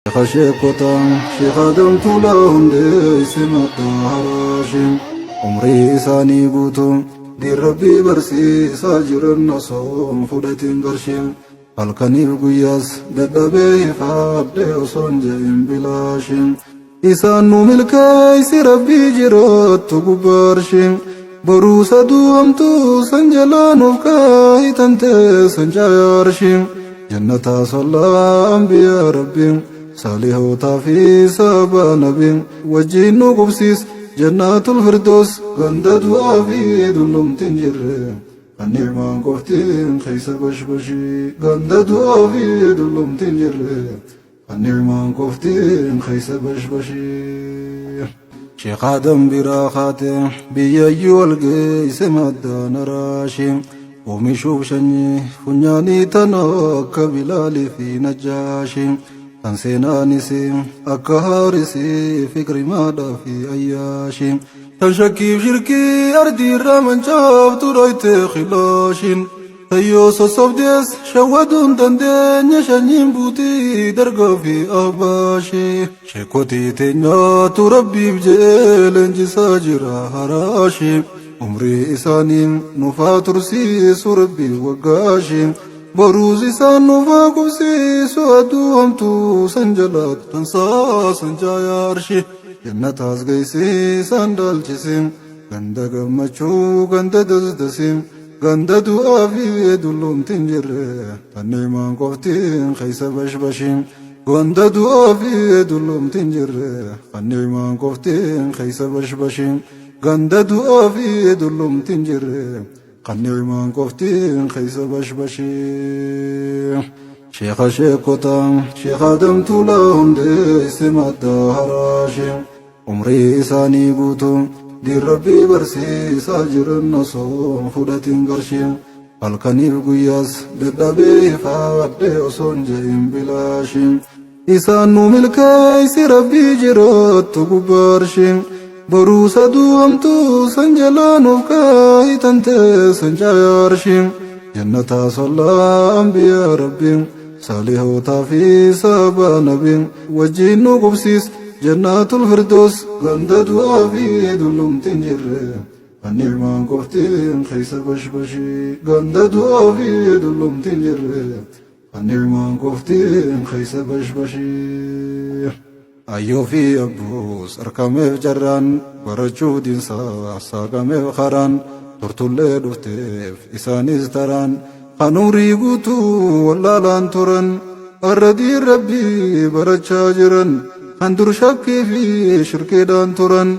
Sheekha sheekotaa Sheekh Adam Tuulaa hundeesse madda haraashee umrii isaanii guutuu diin rabbii barsiisaa jiran osoo hin fudhatin qarshii halkaniif guyyaas dadhabee ifaadhe osoo hin je'in bilaashii isaan nu milkeessi rabbii jiraattu gubbaa arshii boruu saduu hamtuu san jalaa nuuf kaa'i tantee san caayaa arshii jannataa sallaa anbiyaa rabbii saalihootaa fi saabaa nabii wajjiin nu qubsiis jannaatul firdoos ganda du'aa fi dullumti hin jirre kan ni'maan qoftiin keessa bashbashii ganda du'aa fi dullumti hin jirre kan ni'maan qoftiin keessa bashbashii. Sheekh Adam biraa kaate biyyayyuu wal geesse maddaan araashii oomishuuf sanyii funyaanii tana akka Bilaalii fi Najjaashii kan seenaanis akka Haarisii Fikrimaadhaa fi Ayyaashii tan shakkiif shirkii ardiirra mancaaftu dhoyte khilaashiin tayyoo sossobdees shawwaduun dandeenye shanyiin buutii dargaa fi ahbaashii sheekotii teenyaatu rabbiif jee leenjisaa jira haraashii umrii isaanii nufaa tursiisu rabbii waggaashii boruus isaan nufaa qubsiisu aduu hamtuu san jalaa tansaa san caayaa arshii jannataas geessisaan dhaalchisi ganda gammachuu ganda dasdasi ganda du'aa fi dullumti hin jirre tan ni'maan qoftiin keessa bashbashii ganda du'aa fi dullumti hin jirre kan ni'maan qoftiin keessa bashbashii ganda du'aa fi dullumti hin jirre kan ni'maan qoftiin keessa bashbashii. Sheekha sheekotaa Sheekh Adam Tuulaa hundeesse madda haraashee umrii isaanii guutuu diin rabbii barsiisaa jiran osoo hin fudhatin qarshii halkaniif guyyaas dadhabee ifaadhe osoo hin je'in bilaashii isaan nu milkeessi rabbii jiraattu gubbaa arshii boruu saduu hamtuu san jalaa nuuf kaa'i tantee san caayaa arshii jannataa sallaa anbiyaa rabbii saalihootaa fi saabaa nabii wajjiin nu qubsiis jannaatul firdoos ganda du'aa fi dullumti hin jirre kan ni'maan qoftiin keessa bashbashii ganda du'aa fi dullumti hin jirre kan ni'maan qoftiin keessa bashbashii. Ayyoo fi abbuus arkameef carraan barachuuf diinsaa saaqameef karaan turtullee dhufteef isaanis taraan kan umrii guutuu wallaalaan turan har'a diin rabbii barachaa jiran kan dur shakkii fi shirkiidhaan turan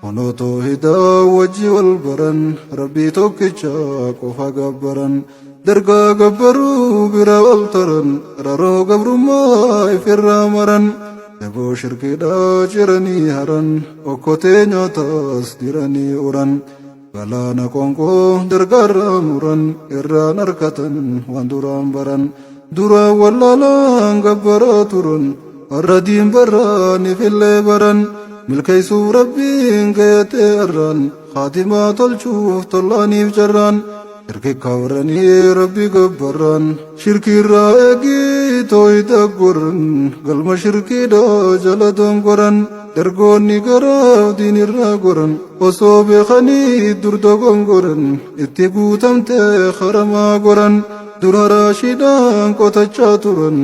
kunoo toohidaa wajji wal baran rabbii tokkicha qofa gabbaran dargaa gabbaruu bira wal taran raroo gabrummaa ifirraa maran daboo shirkiidhaa ciranii haran okkotee nyaataas diranii uran galaana qoonqoo dargaarraa muran irraan arkatan waan duraan baran duraan wallaalaan gabbaraa turan har'a diin barraan ifillee baran milkeessuuf rabbiin gayatee arraan khaatimaa tolchuuf tollaaniif carraan shirki kawaranii rabbi gabbarraan shirkiirraa eegii tooyida goran galma shirkiidha jala dongoran dargoonni garaaf diinirraa goran osoo beekanii dur dogongoran itti guutamte haramaa goran dura raashiidhaan qotachaa turan.